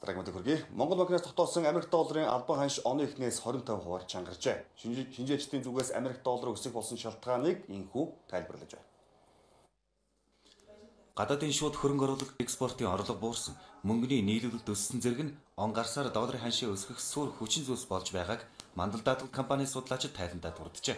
Дараагийн мэдээ хүргэе. Монгол банкнаас тогтоосон Америк долларын албан ханш оны эхнээс 25%-аар чангарчээ. Шинжээчдийн зүгээс Америк доллар өсөх болсон шалтгааныг энэхүү тайлбарлаж байна. Гадаадын шууд хөрөнгө оруулалт, экспортын орлого буурсан, мөнгөний нийлүүлэлт өссөн зэрэг нь он гарсаар долларын ханшийг өсгөх суурь хүчин зүйлс болж байгааг Мандал даатгал компани судлаачид тайландаа дурджээ.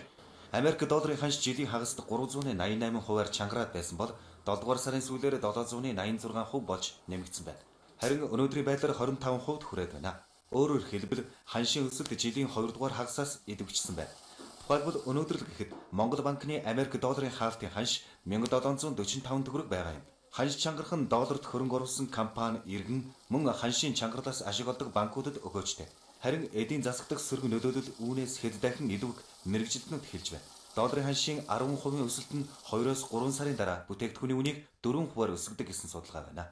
Америк долларын ханш жилийн хагаст 388%-аар чангараад байсан бол 7 дугаар сарын сүүлээр 786% болж нэмэгдсэн байна. Харин өнөөдрийн байдлаар 25%-д хүрээд байна. Өөрөөр хэлбэл ханшийн өсөлт жилийн 2 дугаар хагасаас идэвхжсэн байна. Тухайлбал өнөөдөр л гэхэд Монгол банкны Америк долларын хаалтын ханш 1745 төгрөг байгаа юм. Ханш чангарах нь долларт хөрөнгө оруулсан компани, иргэн мөн ханшийн чангарлаас ашиг олдог банкудад өгөөжтэй. Харин эдийн засаг дахь сөрөг нөлөөлөл үүнээс хэд дахин илүү мэргэжилтнүүд хэлж байна. Долларын ханшийн 10% өсөлт нь 2-оос 3 сарын дараа бүтээгдэхүүний үнийг 4%-аар өсгөдөг гэсэн судалгаа байна.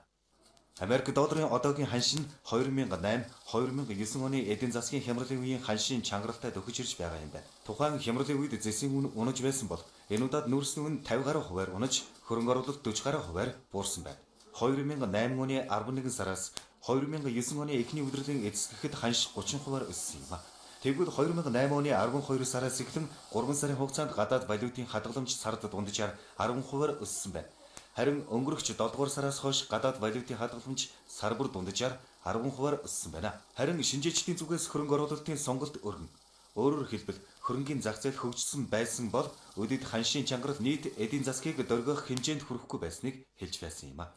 Америк долларын одоогийн ханш нь 2008, 2009 оны эдийн засгийн хямралын үеийн ханшийн чангаралтай дөхөж ирж байгаа юм байна. Тухайн хямралын үед зэсийн үн унаж байсан бол энэ удаад нүүрсний үн 50 гаруй хувиар унаж, хөрөнгө оруулалт 40 гаруй хувиар буурсан байна. 2008 оны 11 сараас 2009 оны эхний удирдлагын эцэс гэхэд ханш 30 хувиар өссөн юм. Тэгвэл 2008 оны 12 сараас эхлэн 3 сарын хугацаанд гадаад валютын хадгаламж сард дунджаар 10 хувиар өссөн байна. Харин өнгөрөх 7 дугаар сараас хойш гадаад валютын хадгаламж сар бүр дунджаар 10 хувиар өссөн байна. Харин шинжээчдийн зүгээс хөрөнгө оруулалтын сонголт өргөн. Өөрөөр хэлбэл хөрөнгийн зах зээл хөгжсөн байсан бол өдөд ханшийн чангарал нийт эдийн засгийг дөргөх хэмжээнд хүрэхгүй байсныг хэлж байсан юм а.